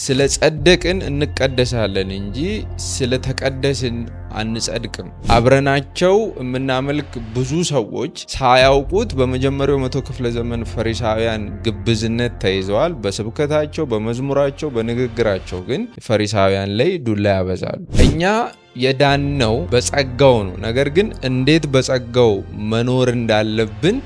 ስለ ጸደቅን እንቀደሳለን እንጂ ስለ ተቀደስን አንጸድቅም። አብረናቸው የምናመልክ ብዙ ሰዎች ሳያውቁት በመጀመሪያው መቶ ክፍለ ዘመን ፈሪሳውያን ግብዝነት ተይዘዋል። በስብከታቸው፣ በመዝሙራቸው፣ በንግግራቸው ግን ፈሪሳውያን ላይ ዱላ ያበዛሉ። እኛ የዳነው በጸጋው ነው። ነገር ግን እንዴት በጸጋው መኖር እንዳለብን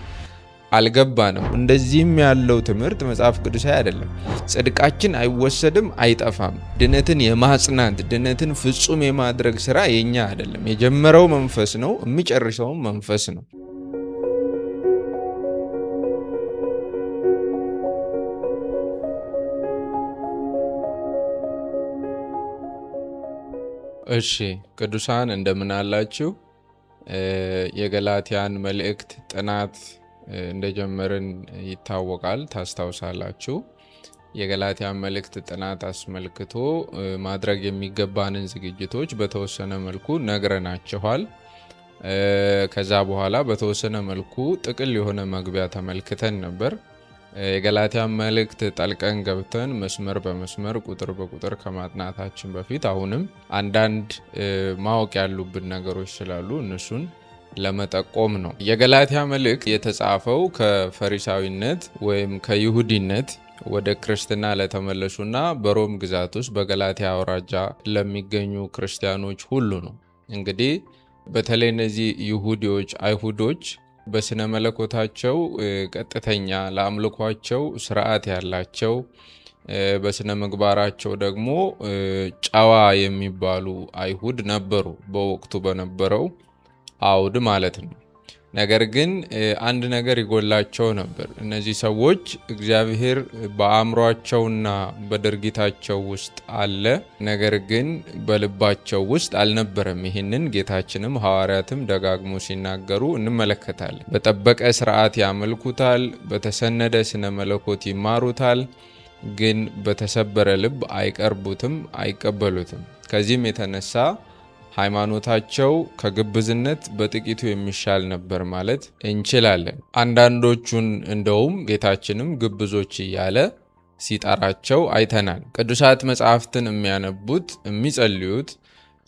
አልገባንም። እንደዚህም ያለው ትምህርት መጽሐፍ ቅዱሳዊ አይደለም። ጽድቃችን አይወሰድም፣ አይጠፋም። ድነትን የማጽናት ድነትን ፍጹም የማድረግ ስራ የኛ አይደለም። የጀመረው መንፈስ ነው፣ የሚጨርሰውም መንፈስ ነው። እሺ ቅዱሳን እንደምን አላችሁ? የገላትያን መልእክት ጥናት እንደጀመርን ይታወቃል፣ ታስታውሳላችሁ። የገላትያን መልእክት ጥናት አስመልክቶ ማድረግ የሚገባንን ዝግጅቶች በተወሰነ መልኩ ነግረናችኋል። ከዛ በኋላ በተወሰነ መልኩ ጥቅል የሆነ መግቢያ ተመልክተን ነበር። የገላትያን መልእክት ጠልቀን ገብተን መስመር በመስመር ቁጥር በቁጥር ከማጥናታችን በፊት አሁንም አንዳንድ ማወቅ ያሉብን ነገሮች ስላሉ እነሱን ለመጠቆም ነው። የገላትያ መልእክት የተጻፈው ከፈሪሳዊነት ወይም ከይሁዲነት ወደ ክርስትና ለተመለሱና በሮም ግዛት ውስጥ በገላትያ አውራጃ ለሚገኙ ክርስቲያኖች ሁሉ ነው። እንግዲህ በተለይ እነዚህ ይሁዲዎች፣ አይሁዶች በስነ መለኮታቸው ቀጥተኛ፣ ለአምልኳቸው ስርዓት ያላቸው፣ በስነ ምግባራቸው ደግሞ ጨዋ የሚባሉ አይሁድ ነበሩ፣ በወቅቱ በነበረው አውድ ማለት ነው። ነገር ግን አንድ ነገር ይጎላቸው ነበር። እነዚህ ሰዎች እግዚአብሔር በአእምሯቸውና በድርጊታቸው ውስጥ አለ፣ ነገር ግን በልባቸው ውስጥ አልነበረም። ይህንን ጌታችንም ሐዋርያትም ደጋግሞ ሲናገሩ እንመለከታለን። በጠበቀ ስርዓት ያመልኩታል፣ በተሰነደ ስነ መለኮት ይማሩታል፣ ግን በተሰበረ ልብ አይቀርቡትም፣ አይቀበሉትም። ከዚህም የተነሳ ሃይማኖታቸው ከግብዝነት በጥቂቱ የሚሻል ነበር ማለት እንችላለን። አንዳንዶቹን እንደውም ጌታችንም ግብዞች እያለ ሲጠራቸው አይተናል። ቅዱሳት መጽሐፍትን የሚያነቡት፣ የሚጸልዩት፣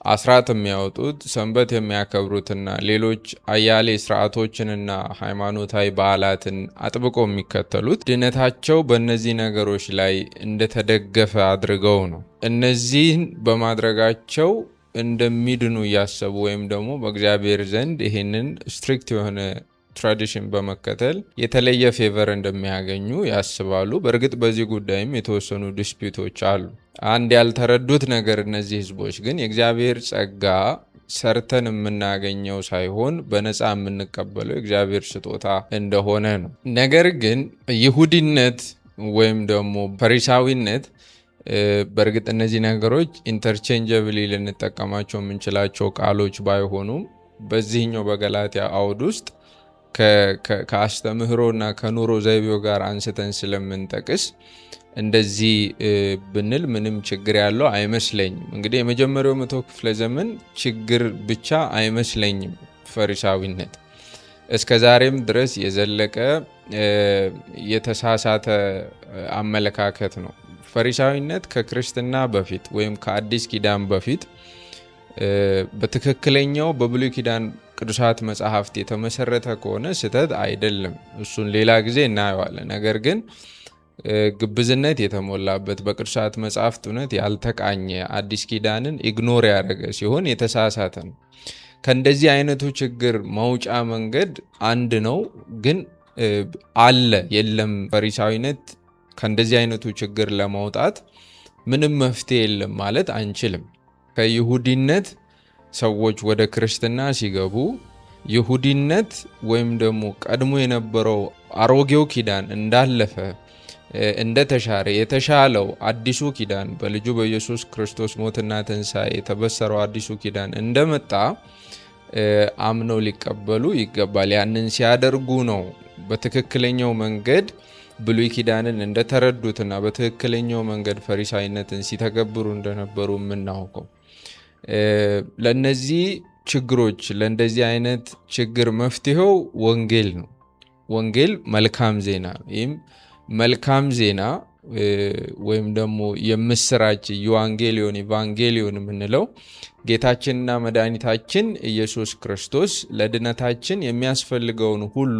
አስራት የሚያወጡት፣ ሰንበት የሚያከብሩትና ሌሎች አያሌ ስርዓቶችንና ሃይማኖታዊ በዓላትን አጥብቆ የሚከተሉት ድነታቸው በእነዚህ ነገሮች ላይ እንደተደገፈ አድርገው ነው። እነዚህን በማድረጋቸው እንደሚድኑ እያሰቡ ወይም ደግሞ በእግዚአብሔር ዘንድ ይህንን strict የሆነ tradition በመከተል የተለየ favor እንደሚያገኙ ያስባሉ። በእርግጥ በዚህ ጉዳይም የተወሰኑ dispute ኦች አሉ። አንድ ያልተረዱት ነገር እነዚህ ህዝቦች ግን የእግዚአብሔር ጸጋ ሰርተን የምናገኘው ሳይሆን በነፃ የምንቀበለው የእግዚአብሔር ስጦታ እንደሆነ ነው። ነገር ግን ይሁዲነት ወይም ደግሞ ፈሪሳዊነት፣ በእርግጥ እነዚህ ነገሮች interchangeably ልንጠቀማቸው የምንችላቸው ቃሎች ባይሆኑም በዚህኛው በገላትያ አውድ ውስጥ ከአስተምህሮና ከኑሮ ዘይቤው ጋር አንስተን ስለምንጠቅስ እንደዚህ ብንል ምንም ችግር ያለው አይመስለኝም። እንግዲህ የመጀመሪያው መቶ ክፍለ ዘመን ችግር ብቻ አይመስለኝም ፈሪሳዊነት፣ እስከ ዛሬም ድረስ የዘለቀ የተሳሳተ አመለካከት ነው። ፈሪሳዊነት ከክርስትና በፊት ወይም ከአዲስ ኪዳን በፊት በትክክለኛው በብሉይ ኪዳን ቅዱሳት መጽሐፍት የተመሰረተ ከሆነ ስህተት አይደለም። እሱን ሌላ ጊዜ እናየዋለን። ነገር ግን ግብዝነት የተሞላበት፣ በቅዱሳት መጽሐፍት እውነት ያልተቃኘ፣ አዲስ ኪዳንን ignore ያደረገ ሲሆን የተሳሳተ ነው። ከእንደዚህ አይነቱ ችግር መውጫ መንገድ አንድ ነው፣ ግን አለ የለም። ፈሪሳዊነት ከእንደዚህ አይነቱ ችግር ለመውጣት ምንም መፍትሄ የለም ማለት አንችልም። ከይሁዲነት ሰዎች ወደ ክርስትና ሲገቡ ይሁዲነት ወይም ደግሞ ቀድሞ የነበረው አሮጌው ኪዳን እንዳለፈ፣ እንደተሻረ፣ የተሻለው አዲሱ ኪዳን በልጁ በኢየሱስ ክርስቶስ ሞትና ትንሣኤ የተበሰረው አዲሱ ኪዳን እንደመጣ አምነው ሊቀበሉ ይገባል። ያንን ሲያደርጉ ነው በትክክለኛው መንገድ ብሉይ ኪዳንን እንደተረዱትና በትክክለኛው መንገድ ፈሪሳዊነትን ሲተገብሩ እንደነበሩ የምናውቀው። ለእነዚህ ችግሮች፣ ለእንደዚህ አይነት ችግር መፍትሄው ወንጌል ነው። ወንጌል መልካም ዜና ነው። ይህም መልካም ዜና ወይም ደግሞ የምስራች ዩዋንጌሊዮን ኢቫንጌሊዮን የምንለው ጌታችንና መድኃኒታችን ኢየሱስ ክርስቶስ ለድነታችን የሚያስፈልገውን ሁሉ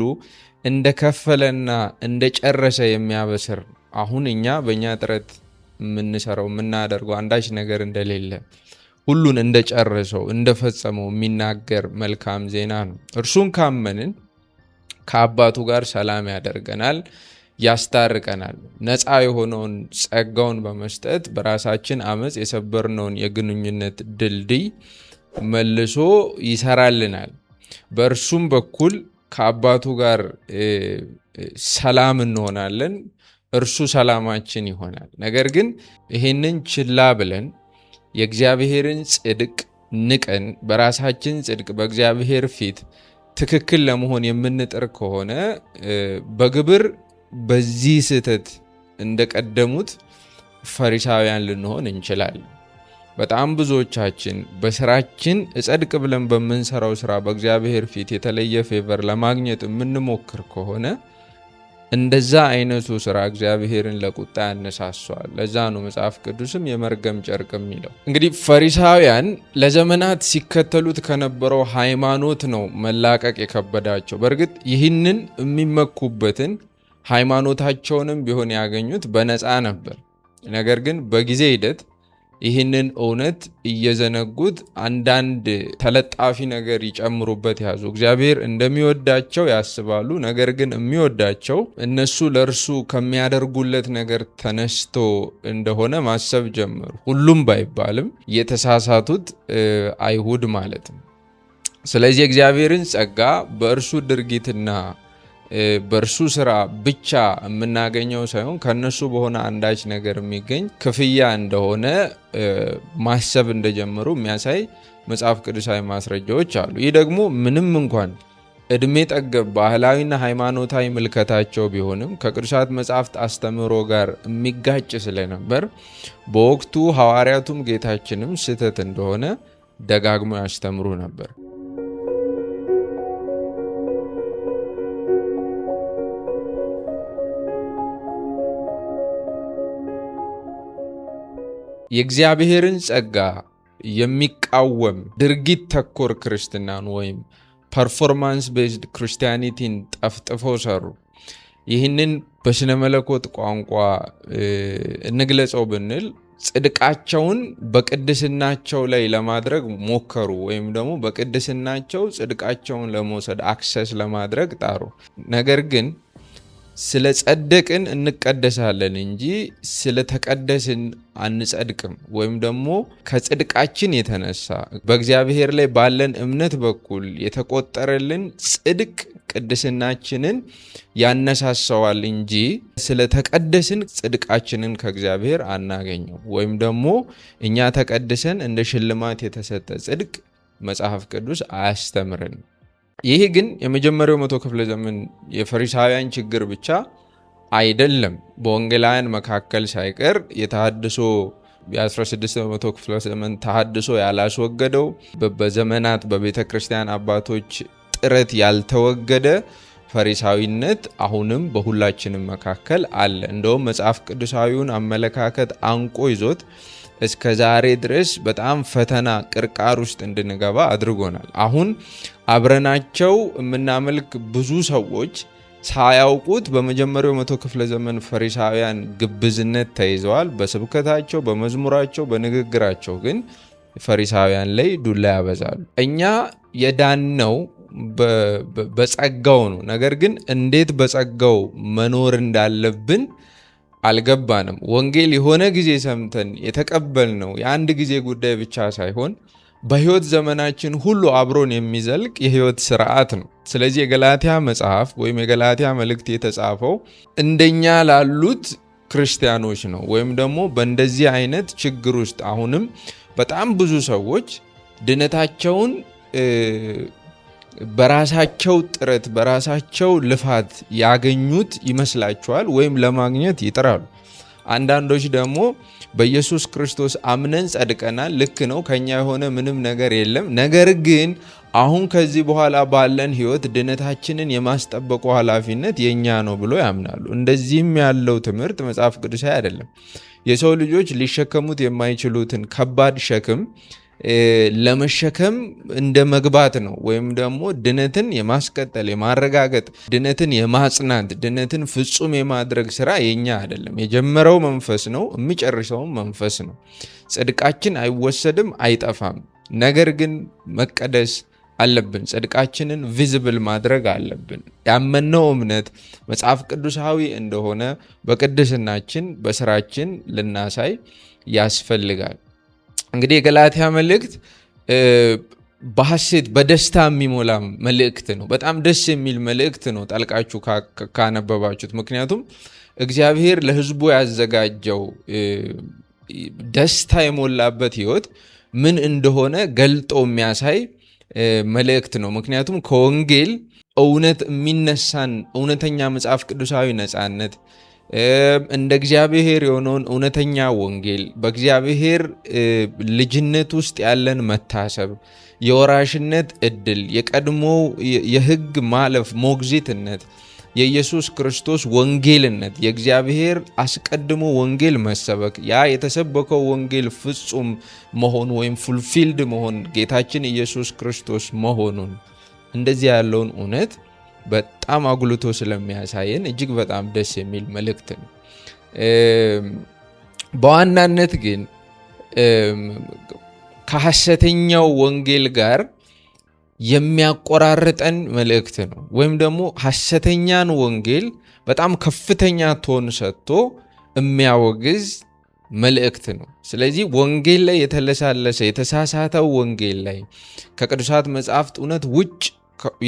እንደከፈለና እንደጨረሰ የሚያበስር፣ አሁን እኛ በእኛ ጥረት የምንሰራው የምናደርገው አንዳች ነገር እንደሌለ፣ ሁሉን እንደጨረሰው እንደፈጸመው የሚናገር መልካም ዜና ነው። እርሱን ካመንን ከአባቱ ጋር ሰላም ያደርገናል፣ ያስታርቀናል። ነፃ የሆነውን ጸጋውን በመስጠት በራሳችን አመፅ የሰበርነውን የግንኙነት ድልድይ መልሶ ይሰራልናል። በእርሱም በኩል ከአባቱ ጋር ሰላም እንሆናለን። እርሱ ሰላማችን ይሆናል። ነገር ግን ይህንን ችላ ብለን፣ የእግዚአብሔርን ጽድቅ ንቀን፣ በራሳችን ጽድቅ በእግዚአብሔር ፊት ትክክል ለመሆን የምንጥር ከሆነ በግብር በዚህ ስህተት እንደቀደሙት ፈሪሳውያን ልንሆን እንችላለን። በጣም ብዙዎቻችን በስራችን እጸድቅ ብለን በምንሰራው ስራ በእግዚአብሔር ፊት የተለየ favor ለማግኘት የምንሞክር ከሆነ እንደዛ አይነቱ ስራ እግዚአብሔርን ለቁጣ ያነሳሷል። ለዛ ነው መጽሐፍ ቅዱስም የመርገም ጨርቅ የሚለው። እንግዲህ ፈሪሳውያን ለዘመናት ሲከተሉት ከነበረው ሃይማኖት ነው መላቀቅ የከበዳቸው። በእርግጥ ይህንን የሚመኩበትን ሃይማኖታቸውንም ቢሆን ያገኙት በነፃ ነበር። ነገር ግን በጊዜ ሂደት ይህንን እውነት እየዘነጉት አንዳንድ ተለጣፊ ነገር ይጨምሩበት ያዙ። እግዚአብሔር እንደሚወዳቸው ያስባሉ። ነገር ግን የሚወዳቸው እነሱ ለእርሱ ከሚያደርጉለት ነገር ተነስቶ እንደሆነ ማሰብ ጀመሩ። ሁሉም ባይባልም የተሳሳቱት አይሁድ ማለት ነው። ስለዚህ የእግዚአብሔርን ጸጋ በእርሱ ድርጊትና በእርሱ ስራ ብቻ የምናገኘው ሳይሆን ከነሱ በሆነ አንዳች ነገር የሚገኝ ክፍያ እንደሆነ ማሰብ እንደጀመሩ የሚያሳይ መጽሐፍ ቅዱሳዊ ማስረጃዎች አሉ። ይህ ደግሞ ምንም እንኳን እድሜ ጠገብ ባህላዊና ሃይማኖታዊ ምልከታቸው ቢሆንም ከቅዱሳት መጽሐፍት አስተምህሮ ጋር የሚጋጭ ስለነበር በወቅቱ ሐዋርያቱም ጌታችንም ስህተት እንደሆነ ደጋግሞ ያስተምሩ ነበር። የእግዚአብሔርን ጸጋ የሚቃወም ድርጊት ተኮር ክርስትናን ወይም performance based Christianity ን ጠፍጥፈው ሰሩ። ይህንን በስነ መለኮት ቋንቋ እንግለጸው ብንል ጽድቃቸውን በቅድስናቸው ላይ ለማድረግ ሞከሩ፣ ወይም ደግሞ በቅድስናቸው ጽድቃቸውን ለመውሰድ access ለማድረግ ጣሩ። ነገር ግን ስለ ጸደቅን እንቀደሳለን እንጂ ስለተቀደስን አንጸድቅም። ወይም ደግሞ ከጽድቃችን የተነሳ በእግዚአብሔር ላይ ባለን እምነት በኩል የተቆጠረልን ጽድቅ ቅድስናችንን ያነሳሰዋል እንጂ ስለተቀደስን ጽድቃችንን ከእግዚአብሔር አናገኘው። ወይም ደግሞ እኛ ተቀድሰን እንደ ሽልማት የተሰጠ ጽድቅ መጽሐፍ ቅዱስ አያስተምርንም። ይህ ግን የመጀመሪያው መቶ ክፍለ ዘመን የፈሪሳውያን ችግር ብቻ አይደለም። በወንጌላውያን መካከል ሳይቀር የተሃድሶ የ16 መቶ ክፍለ ዘመን ተሃድሶ ያላስወገደው፣ በዘመናት በቤተ ክርስቲያን አባቶች ጥረት ያልተወገደ ፈሪሳዊነት አሁንም በሁላችንም መካከል አለ። እንደውም መጽሐፍ ቅዱሳዊውን አመለካከት አንቆ ይዞት እስከ ዛሬ ድረስ በጣም ፈተና ቅርቃር ውስጥ እንድንገባ አድርጎናል። አሁን አብረናቸው የምናመልክ ብዙ ሰዎች ሳያውቁት በመጀመሪያው መቶ ክፍለ ዘመን ፈሪሳውያን ግብዝነት ተይዘዋል። በስብከታቸው፣ በመዝሙራቸው፣ በንግግራቸው ግን ፈሪሳውያን ላይ ዱላ ያበዛሉ። እኛ የዳነው በጸጋው ነው። ነገር ግን እንዴት በጸጋው መኖር እንዳለብን አልገባንም። ወንጌል የሆነ ጊዜ ሰምተን የተቀበልነው የአንድ ጊዜ ጉዳይ ብቻ ሳይሆን በሕይወት ዘመናችን ሁሉ አብሮን የሚዘልቅ የሕይወት ስርዓት ነው። ስለዚህ የገላትያ መጽሐፍ ወይም የገላትያ መልእክት የተጻፈው እንደኛ ላሉት ክርስቲያኖች ነው። ወይም ደግሞ በእንደዚህ አይነት ችግር ውስጥ አሁንም በጣም ብዙ ሰዎች ድነታቸውን በራሳቸው ጥረት በራሳቸው ልፋት ያገኙት ይመስላቸዋል ወይም ለማግኘት ይጥራሉ። አንዳንዶች ደግሞ በኢየሱስ ክርስቶስ አምነን ጸድቀናል፣ ልክ ነው፣ ከኛ የሆነ ምንም ነገር የለም። ነገር ግን አሁን ከዚህ በኋላ ባለን ሕይወት ድነታችንን የማስጠበቁ ኃላፊነት የእኛ ነው ብሎ ያምናሉ። እንደዚህም ያለው ትምህርት መጽሐፍ ቅዱሳዊ አይደለም። የሰው ልጆች ሊሸከሙት የማይችሉትን ከባድ ሸክም ለመሸከም እንደ መግባት ነው። ወይም ደግሞ ድነትን የማስቀጠል፣ የማረጋገጥ፣ ድነትን የማጽናት፣ ድነትን ፍጹም የማድረግ ስራ የኛ አይደለም። የጀመረው መንፈስ ነው፣ የሚጨርሰውም መንፈስ ነው። ጽድቃችን አይወሰድም፣ አይጠፋም። ነገር ግን መቀደስ አለብን። ጽድቃችንን visible ማድረግ አለብን። ያመነው እምነት መጽሐፍ ቅዱሳዊ እንደሆነ በቅድስናችን በስራችን ልናሳይ ያስፈልጋል። እንግዲህ የገላትያ መልእክት በሐሴት በደስታ የሚሞላ መልእክት ነው። በጣም ደስ የሚል መልእክት ነው ጠልቃችሁ ካነበባችሁት። ምክንያቱም እግዚአብሔር ለሕዝቡ ያዘጋጀው ደስታ የሞላበት ሕይወት ምን እንደሆነ ገልጦ የሚያሳይ መልእክት ነው። ምክንያቱም ከወንጌል እውነት የሚነሳን እውነተኛ መጽሐፍ ቅዱሳዊ ነፃነት፣ እንደ እግዚአብሔር የሆነውን እውነተኛ ወንጌል፣ በእግዚአብሔር ልጅነት ውስጥ ያለን መታሰብ፣ የወራሽነት እድል፣ የቀድሞ የሕግ ማለፍ ሞግዚትነት፣ የኢየሱስ ክርስቶስ ወንጌልነት፣ የእግዚአብሔር አስቀድሞ ወንጌል መሰበክ፣ ያ የተሰበከው ወንጌል ፍጹም መሆኑ ወይም fulfilled መሆን ጌታችን ኢየሱስ ክርስቶስ መሆኑን እንደዚህ ያለውን እውነት በጣም አጉልቶ ስለሚያሳየን እጅግ በጣም ደስ የሚል መልእክት ነው። በዋናነት ግን ከሐሰተኛው ወንጌል ጋር የሚያቆራርጠን መልእክት ነው። ወይም ደግሞ ሐሰተኛን ወንጌል በጣም ከፍተኛ tone ሰጥቶ የሚያወግዝ መልእክት ነው። ስለዚህ ወንጌል ላይ የተለሳለሰ፣ የተሳሳተው ወንጌል ላይ፣ ከቅዱሳት መጽሐፍት እውነት ውጭ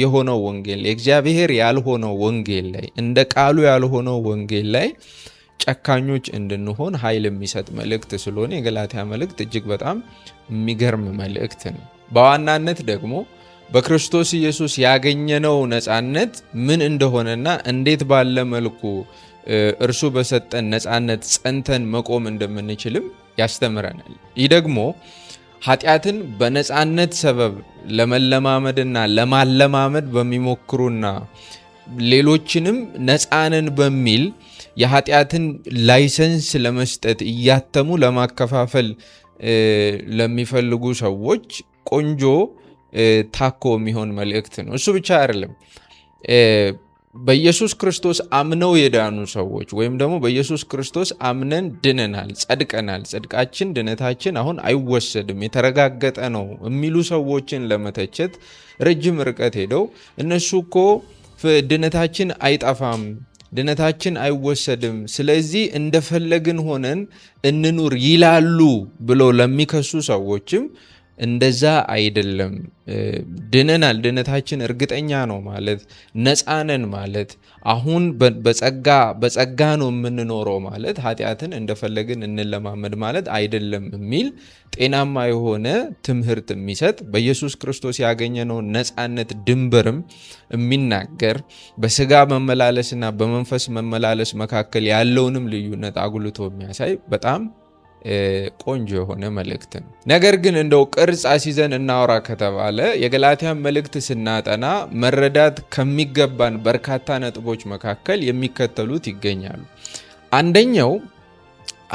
የሆነው ወንጌል፣ የእግዚአብሔር ያልሆነው ወንጌል ላይ፣ እንደ ቃሉ ያልሆነው ወንጌል ላይ ጨካኞች እንድንሆን ኃይል የሚሰጥ መልእክት ስለሆነ የገላትያ መልእክት እጅግ በጣም የሚገርም መልእክት ነው። በዋናነት ደግሞ በክርስቶስ ኢየሱስ ያገኘነው ነፃነት ምን እንደሆነና እንዴት ባለ መልኩ እርሱ በሰጠን ነፃነት ጸንተን መቆም እንደምንችልም ያስተምረናል። ይህ ደግሞ ኃጢአትን በነፃነት ሰበብ ለመለማመድና ለማለማመድ በሚሞክሩና ሌሎችንም ነፃንን በሚል የኃጢአትን license ለመስጠት እያተሙ ለማከፋፈል ለሚፈልጉ ሰዎች ቆንጆ ታኮ የሚሆን መልእክት ነው። እሱ ብቻ አይደለም። በኢየሱስ ክርስቶስ አምነው የዳኑ ሰዎች ወይም ደግሞ በኢየሱስ ክርስቶስ አምነን ድነናል፣ ጸድቀናል፣ ጽድቃችን ድነታችን አሁን አይወሰድም፣ የተረጋገጠ ነው የሚሉ ሰዎችን ለመተቸት ረጅም ርቀት ሄደው እነሱ እኮ ድነታችን አይጠፋም፣ ድነታችን አይወሰድም፣ ስለዚህ እንደፈለግን ሆነን እንኑር ይላሉ ብለው ለሚከሱ ሰዎችም እንደዛ አይደለም። ድነናል፣ ድነታችን እርግጠኛ ነው ማለት፣ ነፃነን ማለት፣ አሁን በጸጋ ነው የምንኖረው ማለት ኃጢአትን እንደፈለግን እንለማመድ ማለት አይደለም የሚል ጤናማ የሆነ ትምህርት የሚሰጥ፣ በኢየሱስ ክርስቶስ ያገኘነውን ነፃነት ድንበርም የሚናገር፣ በስጋ መመላለስና በመንፈስ መመላለስ መካከል ያለውንም ልዩነት አጉልቶ የሚያሳይ በጣም ቆንጆ የሆነ መልእክት ነው። ነገር ግን እንደው ቅርጽ አስይዘን እናውራ ከተባለ የገላትያን መልእክት ስናጠና መረዳት ከሚገባን በርካታ ነጥቦች መካከል የሚከተሉት ይገኛሉ። አንደኛው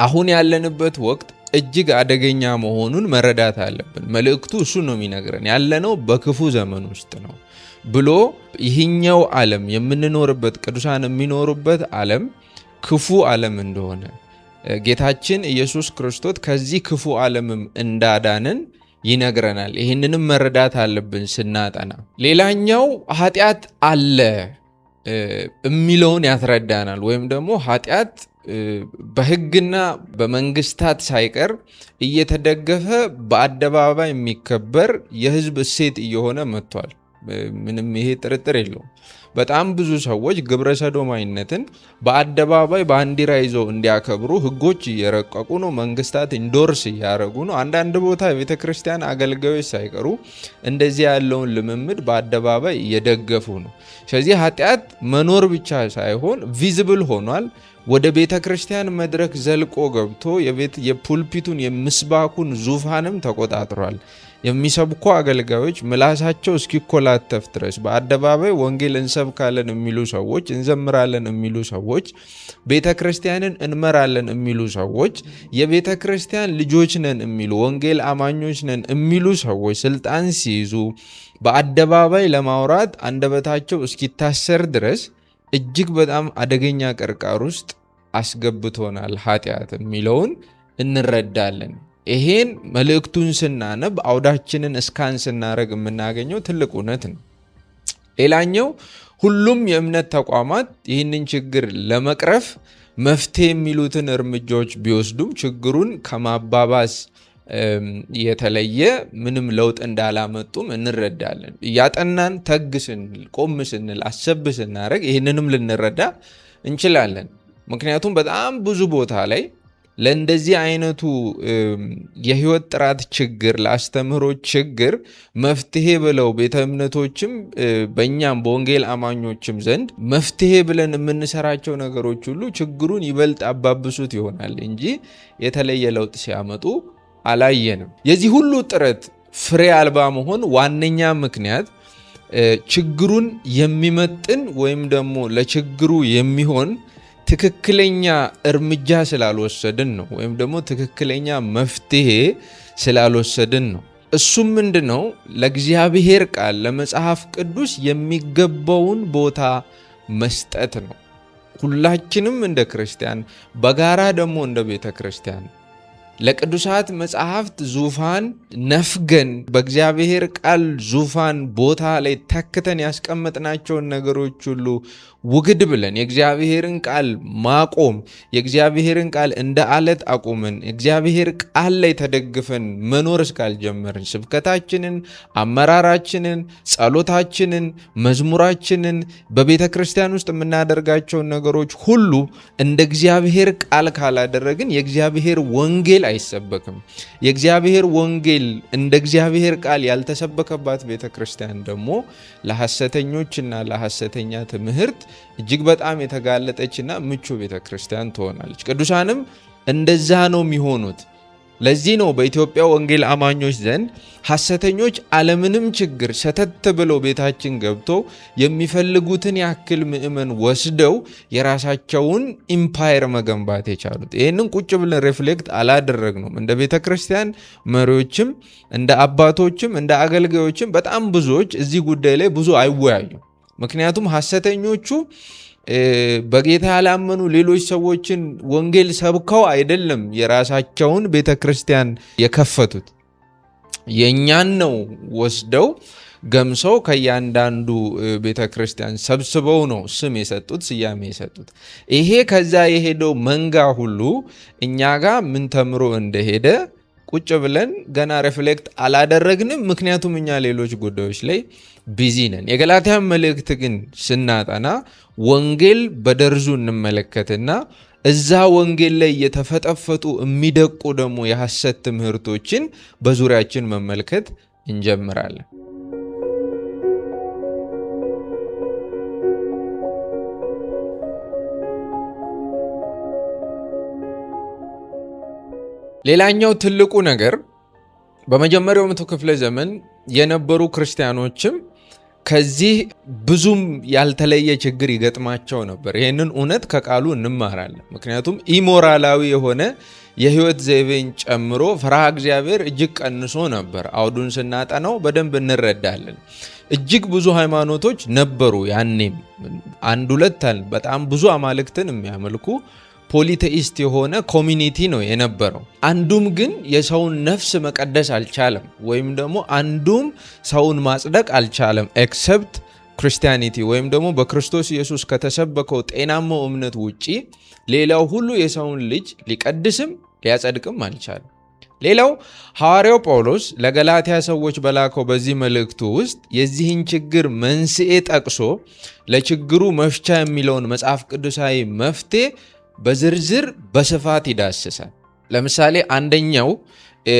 አሁን ያለንበት ወቅት እጅግ አደገኛ መሆኑን መረዳት አለብን። መልእክቱ እሱ ነው የሚነግረን። ያለነው በክፉ ዘመን ውስጥ ነው ብሎ ይህኛው ዓለም የምንኖርበት፣ ቅዱሳን የሚኖሩበት ዓለም ክፉ ዓለም እንደሆነ፣ ጌታችን ኢየሱስ ክርስቶስ ከዚህ ክፉ ዓለምም እንዳዳንን ይነግረናል። ይህንንም መረዳት አለብን ስናጠና። ሌላኛው ኃጢአት አለ የሚለውን ያስረዳናል። ወይም ደግሞ ኃጢአት በሕግና በመንግስታት ሳይቀር እየተደገፈ በአደባባይ የሚከበር የሕዝብ እሴት እየሆነ መጥቷል። ምንም ይሄ ጥርጥር የለውም። በጣም ብዙ ሰዎች ግብረ ሰዶማዊነትን በአደባባይ ባንዲራ ይዘው እንዲያከብሩ ሕጎች እየረቀቁ ነው። መንግስታት endorse እያደረጉ ነው። አንዳንድ ቦታ የቤተ ክርስቲያን አገልጋዮች ሳይቀሩ እንደዚህ ያለውን ልምምድ በአደባባይ እየደገፉ ነው። ስለዚህ ኃጢአት መኖር ብቻ ሳይሆን visible ሆኗል። ወደ ቤተ ክርስቲያን መድረክ ዘልቆ ገብቶ የ pulpit ኡን የምስባኩን ዙፋንም ተቆጣጥሯል። የሚሰብኩ አገልጋዮች ምላሳቸው እስኪኮላተፍ ድረስ በአደባባይ ወንጌል እንሰብካለን የሚሉ ሰዎች፣ እንዘምራለን የሚሉ ሰዎች፣ ቤተ ክርስቲያንን እንመራለን የሚሉ ሰዎች፣ የቤተ ክርስቲያን ልጆች ነን የሚሉ፣ ወንጌል አማኞች ነን የሚሉ ሰዎች ስልጣን ሲይዙ በአደባባይ ለማውራት አንደበታቸው እስኪታሰር ድረስ እጅግ በጣም አደገኛ ቅርቃር ውስጥ አስገብቶናል ኃጢአት የሚለውን እንረዳለን። ይሄን መልእክቱን ስናነብ አውዳችንን scan ስናደርግ የምናገኘው ትልቅ እውነት ነው። ሌላኛው ሁሉም የእምነት ተቋማት ይህንን ችግር ለመቅረፍ መፍትሄ የሚሉትን እርምጃዎች ቢወስዱም ችግሩን ከማባባስ የተለየ ምንም ለውጥ እንዳላመጡም እንረዳለን። እያጠናን ተግ ስንል፣ ቆም ስንል፣ አሰብ ስናደርግ ይህንንም ልንረዳ እንችላለን። ምክንያቱም በጣም ብዙ ቦታ ላይ ለእንደዚህ አይነቱ የህይወት ጥራት ችግር፣ ለአስተምህሮ ችግር መፍትሄ ብለው ቤተ እምነቶችም በእኛም በወንጌል አማኞችም ዘንድ መፍትሄ ብለን የምንሰራቸው ነገሮች ሁሉ ችግሩን ይበልጥ አባብሱት ይሆናል እንጂ የተለየ ለውጥ ሲያመጡ አላየንም። የዚህ ሁሉ ጥረት ፍሬ አልባ መሆን ዋነኛ ምክንያት ችግሩን የሚመጥን ወይም ደግሞ ለችግሩ የሚሆን ትክክለኛ እርምጃ ስላልወሰድን ነው፣ ወይም ደግሞ ትክክለኛ መፍትሄ ስላልወሰድን ነው። እሱም ምንድን ነው? ለእግዚአብሔር ቃል ለመጽሐፍ ቅዱስ የሚገባውን ቦታ መስጠት ነው። ሁላችንም እንደ ክርስቲያን፣ በጋራ ደግሞ እንደ ቤተ ክርስቲያን ለቅዱሳት መጽሐፍት ዙፋን ነፍገን በእግዚአብሔር ቃል ዙፋን ቦታ ላይ ተክተን ያስቀመጥናቸውን ነገሮች ሁሉ ውግድ ብለን የእግዚአብሔርን ቃል ማቆም፣ የእግዚአብሔርን ቃል እንደ አለት አቁመን የእግዚአብሔር ቃል ላይ ተደግፈን መኖር እስካልጀመርን ስብከታችንን፣ አመራራችንን፣ ጸሎታችንን፣ መዝሙራችንን፣ በቤተ ክርስቲያን ውስጥ የምናደርጋቸውን ነገሮች ሁሉ እንደ እግዚአብሔር ቃል ካላደረግን የእግዚአብሔር ወንጌል አይሰበክም። የእግዚአብሔር ወንጌል እንደ እግዚአብሔር ቃል ያልተሰበከባት ቤተ ክርስቲያን ደግሞ ለሐሰተኞችና ለሐሰተኛ ትምህርት እጅግ በጣም የተጋለጠችና ምቹ ቤተ ክርስቲያን ትሆናለች። ቅዱሳንም እንደዛ ነው የሚሆኑት። ለዚህ ነው በኢትዮጵያ ወንጌል አማኞች ዘንድ ሐሰተኞች አለምንም ችግር ሰተት ብለው ቤታችን ገብቶ የሚፈልጉትን ያክል ምእመን ወስደው የራሳቸውን empire መገንባት የቻሉት። ይህንን ቁጭ ብለን reflect አላደረግነውም። እንደ ቤተ ክርስቲያን መሪዎችም እንደ አባቶችም እንደ አገልጋዮችም በጣም ብዙዎች እዚህ ጉዳይ ላይ ብዙ አይወያዩም። ምክንያቱም ሐሰተኞቹ በጌታ ያላመኑ ሌሎች ሰዎችን ወንጌል ሰብከው አይደለም የራሳቸውን ቤተ ክርስቲያን የከፈቱት፣ የእኛን ነው ወስደው ገምሰው ከእያንዳንዱ ቤተ ክርስቲያን ሰብስበው ነው ስም የሰጡት፣ ስያሜ የሰጡት። ይሄ ከዛ የሄደው መንጋ ሁሉ እኛ ጋር ምን ተምሮ እንደሄደ ቁጭ ብለን ገና reflect አላደረግንም። ምክንያቱም እኛ ሌሎች ጉዳዮች ላይ busy ነን። የገላትያን መልእክት ግን ስናጠና ወንጌል በደርዙ እንመለከትና እዛ ወንጌል ላይ የተፈጠፈጡ የሚደቁ ደግሞ የሐሰት ትምህርቶችን በዙሪያችን መመልከት እንጀምራለን። ሌላኛው ትልቁ ነገር በመጀመሪያው መቶ ክፍለ ዘመን የነበሩ ክርስቲያኖችም ከዚህ ብዙም ያልተለየ ችግር ይገጥማቸው ነበር። ይህንን እውነት ከቃሉ እንማራለን። ምክንያቱም ኢሞራላዊ የሆነ የህይወት ዘይቤን ጨምሮ ፈሪሃ እግዚአብሔር እጅግ ቀንሶ ነበር። አውዱን ስናጠናው በደንብ እንረዳለን። እጅግ ብዙ ሃይማኖቶች ነበሩ። ያኔም አንድ ሁለት በጣም ብዙ አማልክትን የሚያመልኩ polytheist የሆነ community ነው የነበረው። አንዱም ግን የሰውን ነፍስ መቀደስ አልቻለም፣ ወይም ደግሞ አንዱም ሰውን ማጽደቅ አልቻለም except Christianity ወይም ደግሞ በክርስቶስ ኢየሱስ ከተሰበከው ጤናማው እምነት ውጪ ሌላው ሁሉ የሰውን ልጅ ሊቀድስም ሊያጸድቅም አልቻለም። ሌላው ሐዋርያው ጳውሎስ ለገላትያ ሰዎች በላከው በዚህ መልእክቱ ውስጥ የዚህን ችግር መንስኤ ጠቅሶ ለችግሩ መፍቻ የሚለውን መጽሐፍ ቅዱሳዊ መፍትሄ በዝርዝር በስፋት ይዳስሳል። ለምሳሌ አንደኛው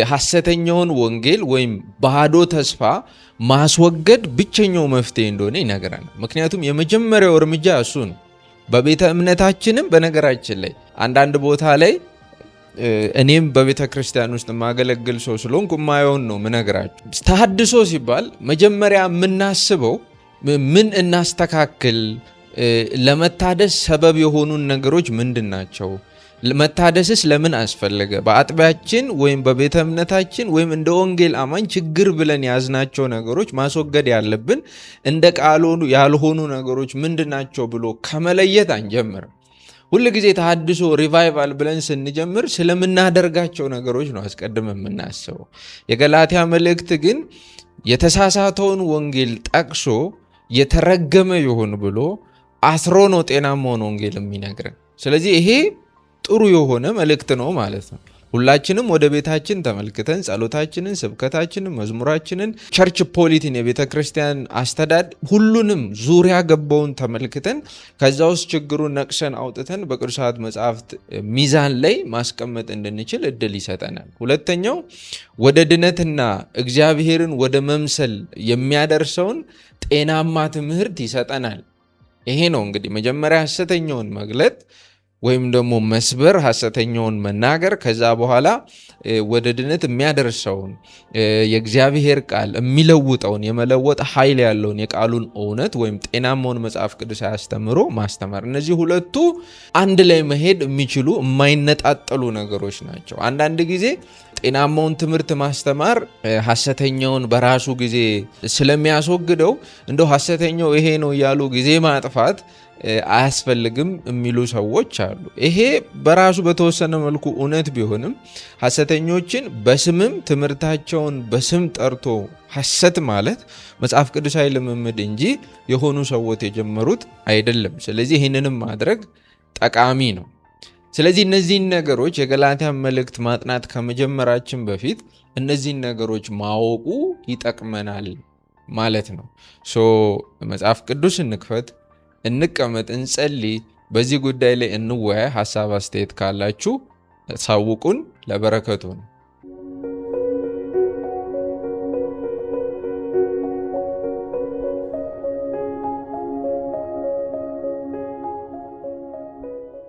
ሐሰተኛውን ወንጌል ወይም ባዶ ተስፋ ማስወገድ ብቸኛው መፍትሄ እንደሆነ ይነግረናል። ምክንያቱም የመጀመሪያው እርምጃ እሱ ነው። በቤተ እምነታችንም በነገራችን ላይ አንዳንድ ቦታ ላይ እኔም በቤተ ክርስቲያን ውስጥ የማገለግል ሰው ስለሆንኩ የማየውን ነው ምነግራችሁ። ተሐድሶ ሲባል መጀመሪያ የምናስበው ምን እናስተካክል፣ ለመታደስ ሰበብ የሆኑን ነገሮች ምንድን ናቸው? መታደስስ ለምን አስፈለገ? በአጥቢያችን ወይም በቤተ እምነታችን ወይም እንደ ወንጌል አማኝ ችግር ብለን የያዝናቸው ነገሮች ማስወገድ ያለብን እንደ ቃሉ ያልሆኑ ነገሮች ምንድን ናቸው ብሎ ከመለየት አንጀምርም። ሁል ጊዜ ተሐድሶ revival ብለን ስንጀምር ስለምናደርጋቸው ነገሮች ነው አስቀድመን የምናስበው። የገላትያ መልእክት ግን የተሳሳተውን ወንጌል ጠቅሶ የተረገመ ይሁን ብሎ አስሮ ነው ጤናማውን ወንጌል የሚነግረን። ስለዚህ ይሄ ጥሩ የሆነ መልእክት ነው ማለት ነው። ሁላችንም ወደ ቤታችን ተመልክተን ጸሎታችንን፣ ስብከታችንን፣ መዝሙራችንን፣ church polity ን፣ የቤተ ክርስቲያን አስተዳደር ሁሉንም ዙሪያ ገባውን ተመልክተን ከዛ ውስጥ ችግሩን ነቅሰን አውጥተን በቅዱሳት መጽሐፍት ሚዛን ላይ ማስቀመጥ እንድንችል እድል ይሰጠናል። ሁለተኛው ወደ ድነትና እግዚአብሔርን ወደ መምሰል የሚያደርሰውን ጤናማ ትምህርት ይሰጠናል። ይሄ ነው እንግዲህ መጀመሪያ ሐሰተኛውን መግለጥ ወይም ደግሞ መስበር፣ ሐሰተኛውን መናገር፣ ከዛ በኋላ ወደ ድነት የሚያደርሰውን የእግዚአብሔር ቃል የሚለውጠውን የመለወጥ ኃይል ያለውን የቃሉን እውነት ወይም ጤናማውን መጽሐፍ ቅዱስ አስተምሮ ማስተማር። እነዚህ ሁለቱ አንድ ላይ መሄድ የሚችሉ የማይነጣጠሉ ነገሮች ናቸው። አንዳንድ ጊዜ ጤናማውን ትምህርት ማስተማር ሐሰተኛውን በራሱ ጊዜ ስለሚያስወግደው እንደው ሐሰተኛው ይሄ ነው እያሉ ጊዜ ማጥፋት አያስፈልግም የሚሉ ሰዎች አሉ። ይሄ በራሱ በተወሰነ መልኩ እውነት ቢሆንም ሐሰተኞችን በስምም ትምህርታቸውን በስም ጠርቶ ሐሰት ማለት መጽሐፍ ቅዱሳዊ ልምምድ እንጂ የሆኑ ሰዎች የጀመሩት አይደለም። ስለዚህ ይህንንም ማድረግ ጠቃሚ ነው። ስለዚህ እነዚህን ነገሮች የገላትያን መልእክት ማጥናት ከመጀመራችን በፊት እነዚህን ነገሮች ማወቁ ይጠቅመናል ማለት ነው። So መጽሐፍ ቅዱስ እንክፈት፣ እንቀመጥ፣ እንጸልይ፣ በዚህ ጉዳይ ላይ እንወያይ። ሀሳብ አስተያየት ካላችሁ ሳውቁን። ለበረከቱ ነው።